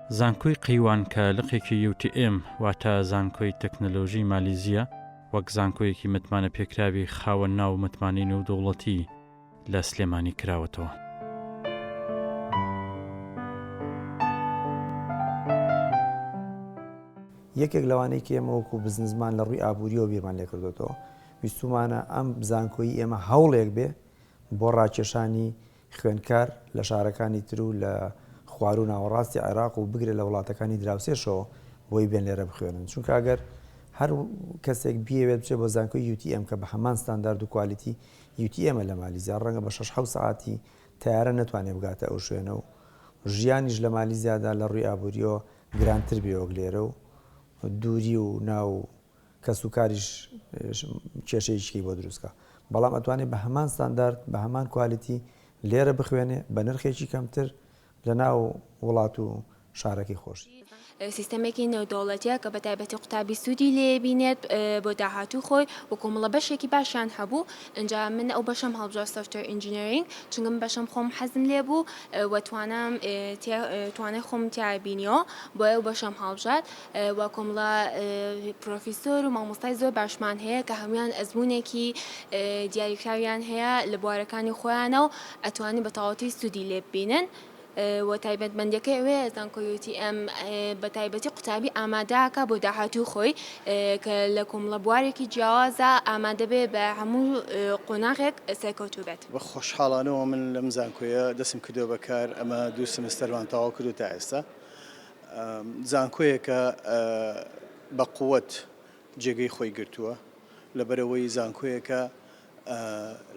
زانکۆی قەیوان کە لقێکی UTM واتە زانکۆی تەکنەلۆژی مالیزییە، وەک زانکۆیەکی متمانەپێکراوی خاوەن ناو و متمانەی نێودەوڵەتی لە سلێمانی کراوەتەوە. یەکێک لەوانەی کە ئێمە وەکو بزنسمان لە ڕووی ئابووریەوە بیرمان لێکردۆتەوە ویستومانە ئەم زانکۆی ئێمە هەوڵێک بێ بۆ ڕاکێشانی خوێندکار لە شارەکانی تر و لە خواروو ناوەڕاستی عێراق و بگرە لە وڵاتەکانی دراوسێشەوە بۆی بێن لێرە بخوێنن چونکە ئەگەر هەر کەسێک بیەوێت بچێت بۆ زانکۆی UTM کە بە هەمان ستاندارد و کوالیتی UTM لە مالیزیا ڕەنگە بە شەش حەوت سەعاتی تەیارە نەتوانێت بگاتە ئەو شوێنە و ژیانیش لە مالیزیادا لە ڕووی ئابووریەوە گرانتر بێ وەک لێرە و دووری و ناو کەسوکاریش کێشەیەکی کەی بۆ دروست کا بەڵام ئەتوانێ بە هەمان ستاندارد بە هەمان کوالیتی لێرە بخوێنێ بە نرخێکی کەمتر لە ناو وڵات و شارەکەی خۆشی. سیستەمێکی نێودەوڵەتیە کە بە تایبەتی قوتابی سوودی لێ بینێت بۆ داهاتوو خۆی و کۆمەڵە بەشێکی باشیان هەبوو ئینجا من ئەو بەشەم هەڵبژارد software engineering چونکە من بەشەم خۆم حەزم لێ بوو و توانام توانای خۆم تیا بینیەوە بۆیە ئەو بەشەم هەڵبژارد و کۆمەڵە پرۆفیسۆر و مامۆستای زۆر باشمان هەیە کە هەموویان ئەزموونێکی دیاریکراویان هەیە لە بوارەکانی خۆیانە و ئەتوانن بە تەواوەتی سوودی لێ ببینن و تایبەتمەندیەکەی ئەوەیە زانکۆی UTM بە تایبەتی قوتابی ئامادەکە بۆ داهاتوو خۆی کە لە کۆمەڵە بوارێکی جیاوازە ئامادە بێ بە هەموو قۆناغێک سەرکەوتوو بێت. بە خۆشحاڵانەوە من لەم زانکۆیە دەستم کردووە بە کار، ئەمە دوو سمستەرمان تەواو کردووە تا ئێستا. زانکۆیەکە بە قوت جێگەی خۆی گرتووە، لەبەرئەوەی زانکۆیەکە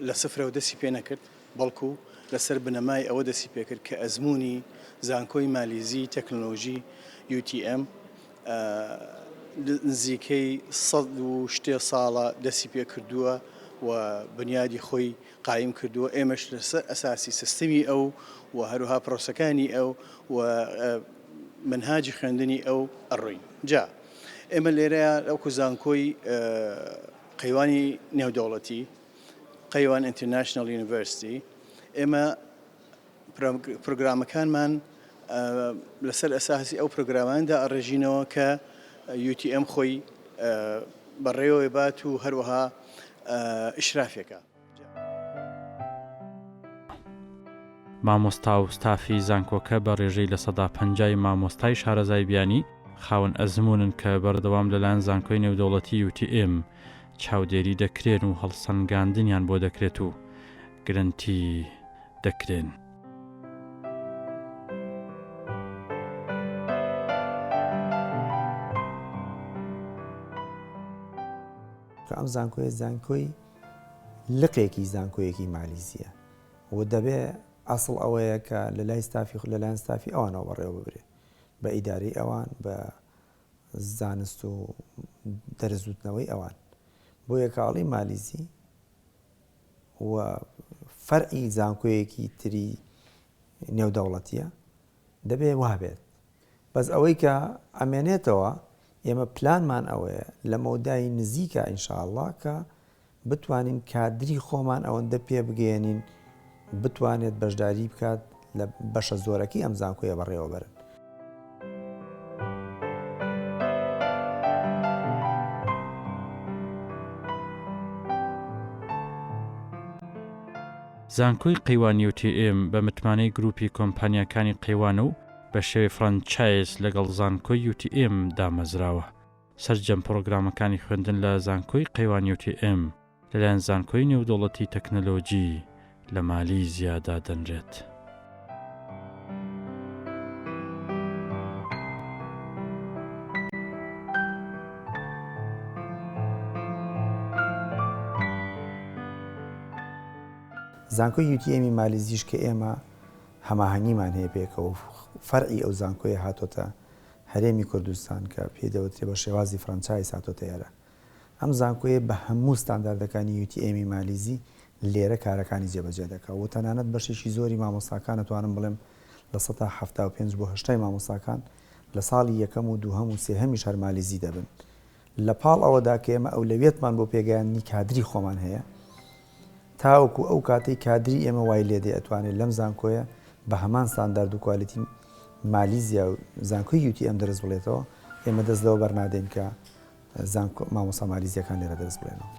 لە سفرەوە دەستی پێ نەکرد، بەڵکو لەسەر بنەمای ئەوە دەستی پێکرد کە ئەزموونی زانکۆی مالیزی تەکنەلۆژی، UTM، نزیکەی سەد و شتێ ساڵە دەستی پێکردووە و بنیادی خۆی قایم کردووە، ئێمەش لەسەر ئەساسی سیستمی ئەو و هەروەها پرۆسەکانی ئەو و مەنهاجی خوێندنی ئەو ئەڕۆین. جا ئێمە لێرەیا وەکو زانکۆی قەیوانی نێودەوڵەتی، قەیوان International University، ئێمە پرۆگرامەکانمان لەسەر ئەساسی ئەو پرۆگرامانە دائەڕێژینەوە کە UTM خۆی بەڕێوەی بات و هەروەها ئیشرافێکە. مامۆستا و ستافی زانکۆکە بە ڕێژەی 50% ی مامۆستای شارەزای بیانی خاوەن ئەزموونن کە بەردەوام لەلایەن زانکۆی نێودەوڵەتی UTM چاودێری دەکرێن و هەڵسەنگاندنیان بۆ دەکرێت و گرەنتی دەکرێن. کە ئەم زانکۆیە زانکۆی لقێکی زانکۆیەکی مالیزیە و دەبێ ئەسڵ ئەوەیە کە لە لای ستافی لەلایەن ستافی ئەوانەوە بەڕێوە ببرێ بە ئیدارەی ئەوان بە زانست و دەرزوتنەوەی ئەوان بۆیە کاڵی مالیزی و فەرعی زانکۆیەکی تری نێودەوڵەتیە دەبێ وابێت بەس ئەوەی کە ئەمێنێتەوە ئێمە پلانمان ئەوەیە لە مەودای نزیکا ان شاء اللە کە بتوانین کادری خۆمان ئەوەندە پێ بگەیەنین بتوانێت بەشداری بکات لە بەشە زۆرەکەی ئەم زانکۆیە بەڕێوەبەرن. زانکۆی قەیوان UTM بە متمانەی گروپی کۆمپانیاکانی قەیوانە و بە شێوەی franchise لەگەڵ زانکۆی UTM دامەزراوە. سەرجەم پڕۆگرامەکانی خوێندن لە زانکۆی قەیوان UTM لەلایەن زانکۆی نێودەوڵەتی تەکنەلۆجی لە مالیزیا دادەنرێت. زانکۆی UTM ی مالیزیش کە ئێمە هەماهەنگیمان هەیە پێکەوە و فەرعی ئەو زانکۆیە هاتۆتە هەرێمی کوردستان کە پێی دەوترێ بە شێوازی franchise هاتۆتە ئێرە. ئەم زانکۆیە بە هەموو ستانداردەکانی UTM ی مالیزی لێرە کارەکانی جێبەجێ دەکا و تەنانەت بەشێکی زۆری مامۆستاکان ئەتوانم بڵێم 75% بۆ هەشتای مامۆستاکان لە ساڵی یەکەم و دووهەم و سێهەمیش هەر مالیزی دەبن. لە پاڵ ئەوەدا کە ئێمە ئەولەویەتمان بۆ پێگەیاندنی کادری خۆمان هەیە، تاوەکو ئەو کاتەی کادری ئێمە وای لێدێ ئەتوانێت لەم زانکۆیە بە هەمان ستاندارد و کوالیتی مالیزیا و زانکۆی UTM دەرس بڵێتەوە، ئێمە دەست لەوە بەرنادەین کە زانکۆ مامۆستا مالیزیەکان لێرە دەرس بڵێنەوە.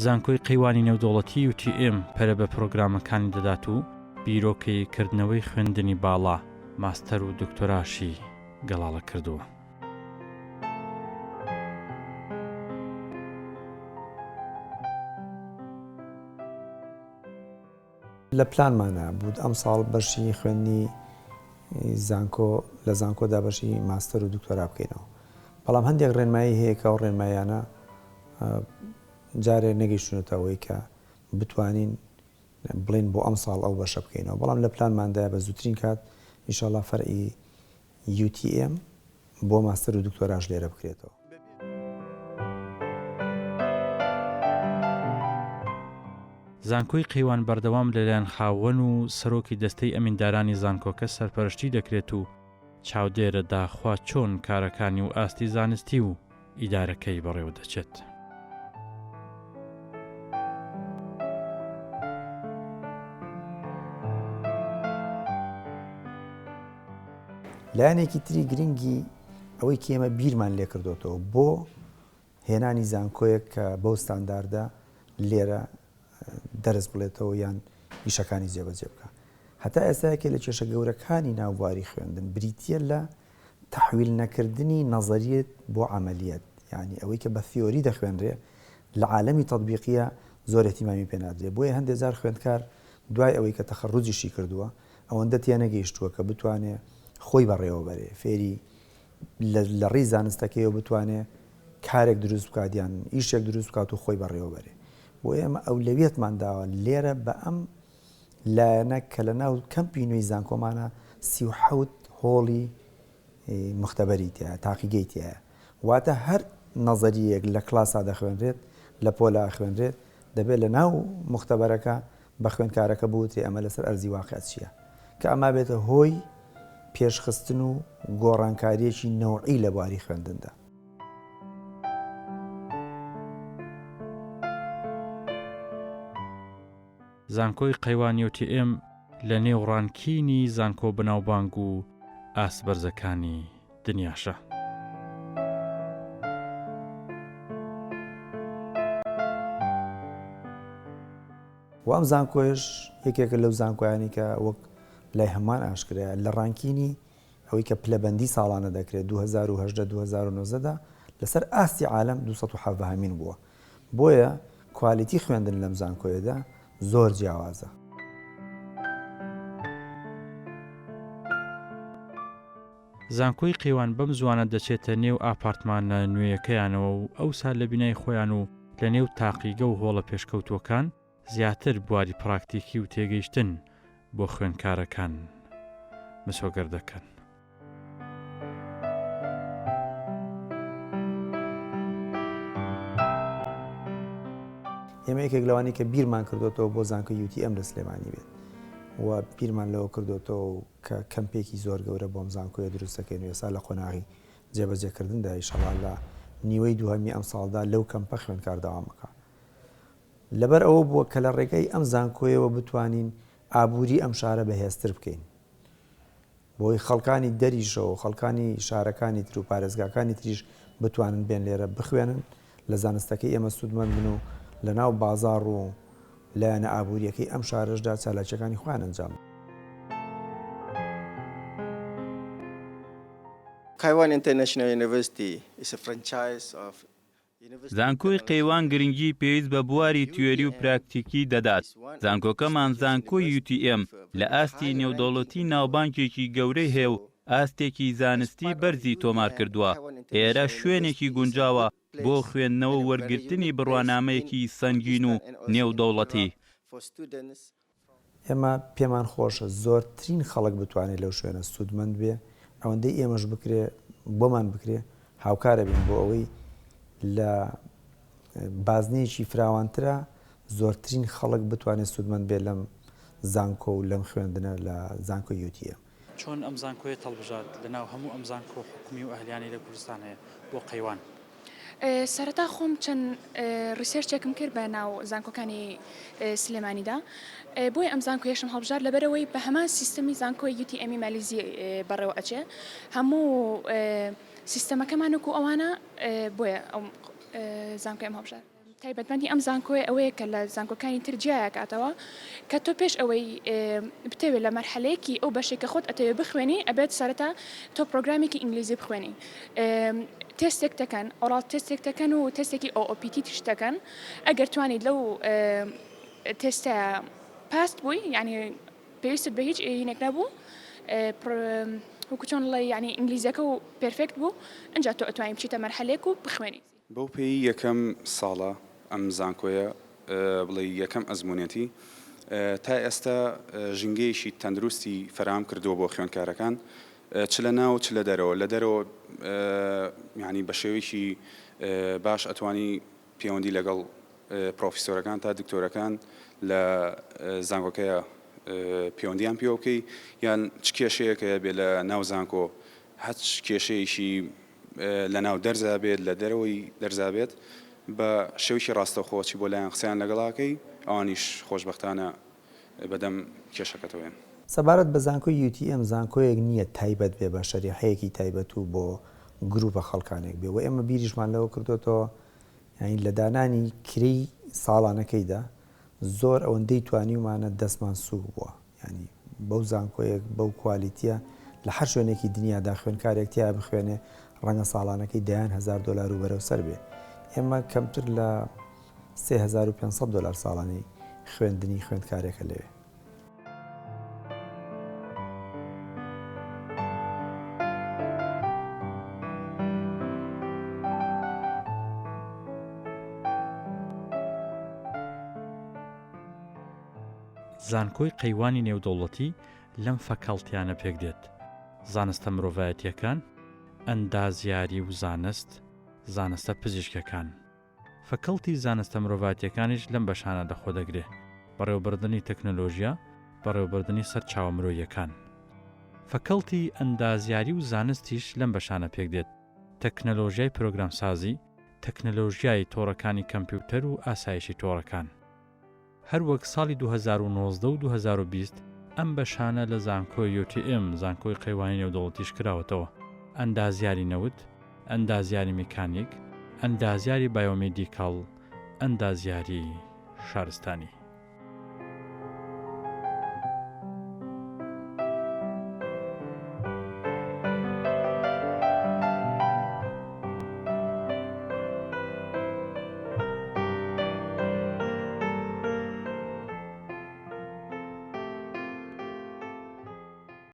زانکۆی قەیوانی نێودەوڵەتی UTM پەرە بە پرۆگرامەکانی دەدات و بیرۆکەی کردنەوەی خوێندنی باڵا، ماستەر و دکتۆراشی گەڵاڵە کردووە. لە پلانمانە بوو ئەمساڵ بەشی خوێندنی زانکۆ لە زانکۆدا بەشی ماستەر و دکتۆرا بکەینەوە بەڵام هەندێک ڕێنمایی هەیە کە ئەو ڕێنماییانە جارێ نەگەیشتونەتە ئەوەی کە بتوانین بڵێین بۆ ئەمساڵ ئەو بەشە بکەینەوە بەڵام لە پلانماندایە بە زووترین کات ئینشاڵا فەرعی UTM بۆ ماستەر و دکتۆراش لێرە بکرێتەوە. زانکۆی قەیوان بەردەوام لەلایەن خاوەن و سەرۆکی دەستەی ئەمیندارانی زانکۆکە سەرپەرشتی دەکرێت و چاودێرە داخوا چۆن کارەکانی و ئاستی زانستی و ئیدارەکەی بەڕێوە دەچێت. لایەنێکی تری گرنگی ئەوەی کە ئێمە بیرمان لێکردۆتەوە بۆ هێنانی زانکۆیەک کە بەو ستانداردە لێرە دەرس بڵێتەوە یان ئیشەکانی جێبەجێ بکە هەتا ئێستا یەکێ لە کێشە گەورەکانی ناو بواری خوێندن بریتییە لە تەحویل نەکردنی نەزەریەت بۆ عەمەلیەت یانی ئەوەی کە بە تیۆری دەخوێنرێ لە عالەمی تەتبیقیە زۆر ئیهتیمامی پێ نادرێ بۆیە هەندێ جار خوێندکار دوای ئەوەی کە تەخەروجیشی کردووە ئەوەندە تێنەگەیشتووە کە بتوانێ خۆی بەڕێوە بەرێ فێری لە ڕێی زانستەکەیەوە بتوانێ کارێک دروست بکات یان ئیشێک دروست بکات و خۆی بەڕێوە بەرێ بۆیە ئێمە ئەولەویەتمان داوە لێرە بە ئەم لایەنە کە لە ناو کەمپی نوێی زانکۆمانە 37 هۆڵی مختبەری تیایە، تاقیگەی تیایە. واتە هەر نەزەریەیەک لە کلاسا دەخوێنرێت، لە پۆلا ئەخوێنرێت، دەبێت لە ناو مختبەرەکە بە خوێندکارەکە بوترێ ئەمە لەسەر ئەرزی واقع چییە. کە ئەمە بێتە هۆی پێشخستن و گۆڕانکارییەکی نەوعی لە بواری خوێندندا. زانکۆی قەیوان UTM لە نێو ڕانکینی زانکۆ بەناوبانگ و ئاست بەرزەکانی دنیاشە. وە ئەم زانکۆیەش یەکێکە لەو زانکۆیانەی کە وەک لای هەمووان ئاشکرایە لە ڕانکینی ئەوەی کە پلەبەندی ساڵانە دەکرێت 2018 2019 دا لەسەر ئاستی عالەم 217 هەمین بووە بۆیە کوالیتی خوێندن لەم زانکۆیەدا زۆر جیاوازە. زانکۆی قەیوان بەم زووانە دەچێتە نێو ئاپارتمانە نوێیەکەیانەوە و ئەوسا لە بینای خۆیان و لە نێو تاقیگە و هۆڵە پێشکەوتووەکان زیاتر بواری پراکتیکی و تێگەیشتن بۆ خوێندکارەکان مسۆگەر دەکەن. ئێمە یەکێک لەوانەی کە بیرمان کردوێتەوە بۆ زانکۆی UTM لە سلێمانی بێت و بیرمان لەوە کردوێتەوە کە کەمپێکی زۆر گەورە بۆم زانکۆیە دروست دەکەین و ئێستا لە قۆناغی جێبەجێکردندا ئیشەڵا لە نیوەی دووهەمی ئەمساڵدا لەو کەمپە خوێندکار دەوام بکا. لەبەر ئەوە بووە کە لە ڕێگای ئەم زانکۆیەوە بتوانین ئابووری ئەم شارە بەهێزتر بکەین. بۆی خەڵکانی دەریشەوە و خەڵکانی شارەکانی تر و پارێزگاکانی تریش بتوانن بێن لێرە بخوێنن، لە زانستەکەی ئێمە سوودمەند بن و لە ناو بازاڕ و لایەنە ئابوورییەکەی ئەم شارەشدا چالاکییەکانی خۆیان ئەنجام بدەن. Qaiwan International University is a franchise of زانکۆی قەیوان گرنگی پێویست بە بواری تیۆری و پراکتیکی دەدات، زانکۆکەمان زانکۆی UTM لە ئاستی نێودەوڵەتی ناوبانگێکی گەورەی هەیە و ئاستێکی زانستی بەرزی تۆمارکردووە، ئێرە شوێنێکی گونجاوە بۆ خوێندنەوە و وەرگرتنی بڕوانامەیەکی سەنگین و نێودەوڵەتی. ئێمە پێمان خۆشە زۆرترین خەڵک بتوانێ لەو شوێنە سوودمەند بێ، ئەوەندەی ئێمەش بکرێ بۆمان بکرێ هاوکارە بین بۆ ئەوەی لە بازنەیەکی فراوانترا زۆرترین خەڵک بتوانێ سوودمەند بێ لەم زانکۆ و لەم خوێندنە لە زانکۆی UTM. چۆن ئەم زانکۆیەت هەڵبژارد لە ناو هەموو ئەم زانکۆ حکومی و ئەهلیانەی لە کوردستان هەیە بۆ قەیوان؟ سەرەتا خۆم چەند research ێکم کرد بە ناو زانکۆکانی سلێمانیدا بۆیە ئەم زانکۆیەشم هەڵبژارد لەبەرئەوەی بە هەمان سیستەمی زانکۆی UTM ی مالیزی بەڕێوە ئەچێ هەموو سیستەمەکەمان وەکو ئەوانە بۆیە ئەو زانکۆیەم هەڵبژارد. تایبەتمەندی ئەم زانکۆیە ئەوەیە کە لە زانکۆکانی تر جیایەکاتەوە کە تۆ پێش ئەوەی بتەوێت لە مەرحەلەیەکی ئەو بەشێک کە خۆت ئەتەوێت بخوێنی ئەبێت سەرەتا تۆ پرۆگرامێکی ئینگلیزی بخوێنی تێستێک دەکەن oral test ێک دەکەن و تێستێکی OOPT تیش دەکەن ئەگەر توانیت لەو تێستە passed بووی یعنی پێویستت بە هیچ هینێک نەبوو وەکو چۆن ڵێ یعنی ئینگلیزیەکە و perfect بوو ئەجا تۆ ئەتوانی بچیتە مەرحەلێک و بخوێنی. بەو پێی یەکەم ساڵە ئەم زانکۆیە بڵێی یەکەم ئەزموونێتی تا ئێستا ژینگەیەکی تەندروستی فەراهەم کردووە بۆ خوێندکارەکان چ لە ناو چ لە دەرەوە لە دەرەوە یانی بە شێوەیەکی باش ئەتوانی پەیوەندی لەگەڵ پرۆفیسۆرەکان تا دکتۆرەکان لە زانکۆکەیە پەیوەندیان پێوە بکەی یان چ کێشەیەک هەیە بێ لە ناو زانکۆ هەچ کێشەیەکی لە ناو دەرزا بێت لە دەرەوەی دەرزا بێت بە شێوەیەکی ڕاستەوخۆ چی بۆ لایان قسەیان لەگەڵاکەی ئەوانیش خۆشبەختانە بەدەم کێشەکەتەوە یەن. سەبارەت بە زانکۆی UTM زانکۆیەک نییە تایبەت بێ بە شەریحەیەکی تایبەت و بۆ گروپە خەڵکانێک بێ وە ئێمە بیریشمان لەوە کردۆتەوە یانی لە دانانی کرێی ساڵانەکەیدا زۆر ئەوەندەی توانیومانە دەستمان سووک بووە یانی بەو زانکۆیەک بەو کوالیتیە لە هەر شوێنێکی دنیادا خوێندکارێک تیا بخوێنێ ڕەنگە ساڵانەکەی دەیان هەزار دۆلار و بەرەو سەر بێ ئێمە کەمتر لە 3500 دۆلار ساڵانەی خوێندنی خوێندکارێکە لەوێ. زانکۆی قەیوانی نێودەوڵەتی لەم فەکەڵتیانە پێکدێت، زانستە مرۆڤایەتییەکان، ئەندازیاری و زانست، زانستە پزیشکیەکان. فەکەڵتی زانستە مرۆڤایەتییەکانیش لەم بەشانە لەخۆدەگرێ، بەڕێوەبردنی تەکنەلۆژیا، بەڕێوەبردنی سەرچاوە مرۆییەکان. فەکەڵتی ئەندازیاری و زانستیش لەم بەشانە پێکدێت، تەکنەلۆژیای پرۆگرامسازی، تەکنەلۆژیای تۆڕەکانی کەمپیوتەر و ئاسایشی تۆڕەکان. هەروەک ساڵی 2019 و 2020 ئەم بەشانە لە زانکۆی UTM، زانکۆی قەیوانی نێودەوڵەتیش کراوەتەوە، ئەندازیاری نەوت، ئەندازیاری میکانیک، ئەندازیاری بایۆمیدیکاڵ، ئەندازیاری شارستانی.